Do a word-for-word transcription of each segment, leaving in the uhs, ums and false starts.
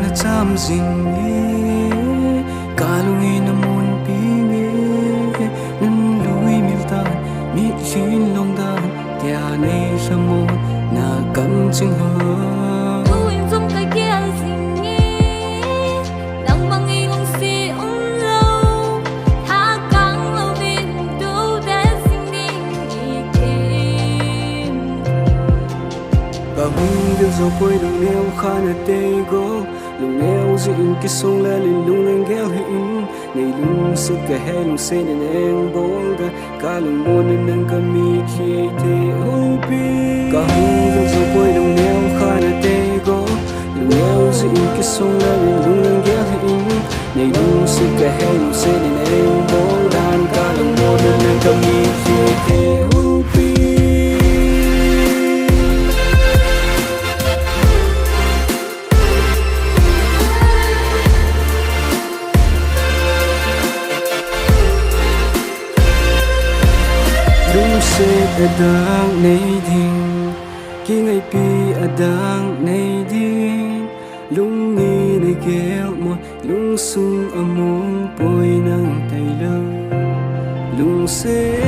Nacham jing e, kalung in namun pi nge, nunlui mil tan, mitlhi in long dan, tia nei lhamon, nakam ching ho. Tuin jong kagel jing e, nangma ngei lungset umlou, tha kang louvin, tu te jing ding i kim. Kahung vil jou poi lungneo kha natei go, lungneo jeh in kisong lel in lunglen gel hih in, nei lungset kahei lungset in eng bol da, kalungmon in nang kamitlhi eite houpi. Kahung vil jou poi lungneo kha natei go, lungneo jeh in kisong lel in lunglen gel hih in, nei lungset kahei lungset in eng bol dan, kalungmon in nang kamitlhi eite houpi. Lungset adang nei ding, kingaipi adang nei ding, lungngin agel mo, lungsung among poi nang tailou, lungset.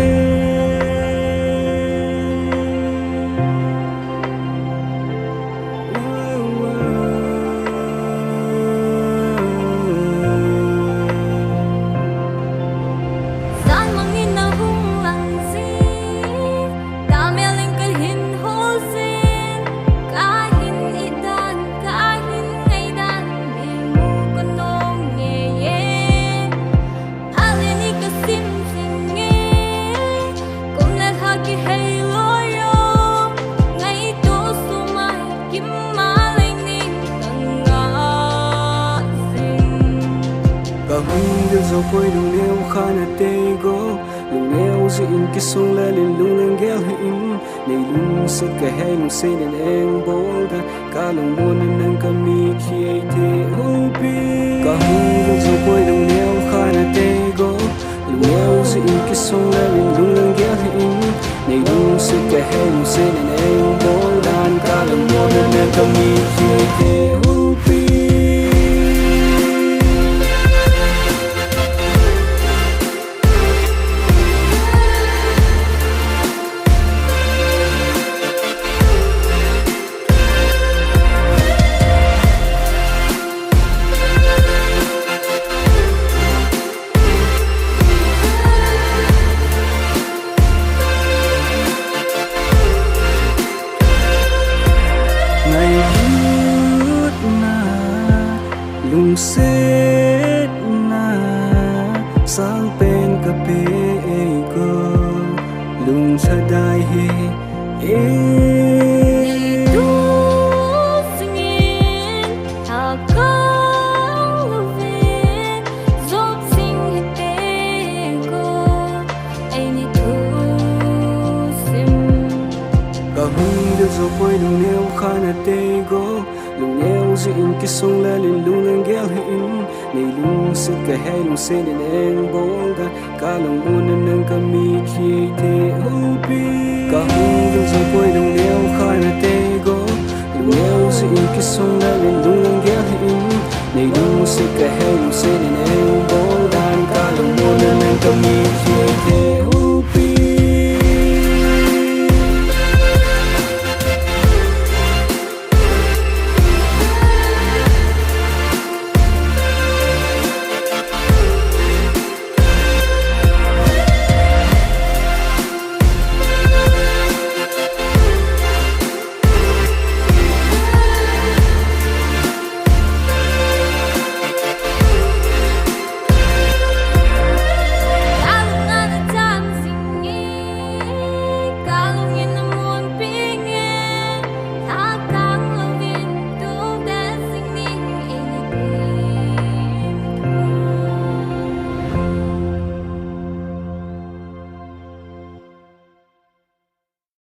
Jan mangin nahung lang jin, kamel in kahin hol jin, kahin it dan, kahin ngai dan, nei mu kanong ngei e. Phat le ni kasim jing e, kum le lha kihei loi o, ngaito sumai kim ma leng ning kangah jing. Kahung vil jou poi lungneo kha natei go, lungneo jeh in kisong lel in lunglen gel hih in, nei lungset kahei lungset in eng bol da, kalungmon in nang kamitlhi eite houpi. Kahung vil jou poi lungneo kha natei go, lungneo jeh in kisong lel in lunglen gel hih in, nei lungset kahei lungset in eng bol dan, kalungmon in nang kamitlhi eite houpi. Ngailutna, lungsetna, sangpen kapeh e go, lunglhadai hih in. Nei tu jing in, tha kang louvin, jot jing hite go, eini thusim. Kahung vil jou poi lungneo kha natei go, lungneo jeh in kisong lel in lunglen gel hih in, nei lungset kahei lungset in eng bol da, kalungmon in nang kamitlhi eite houpi. Kahung vil jou poi lungneo kha natei go, lungneo jeh in kisong lel in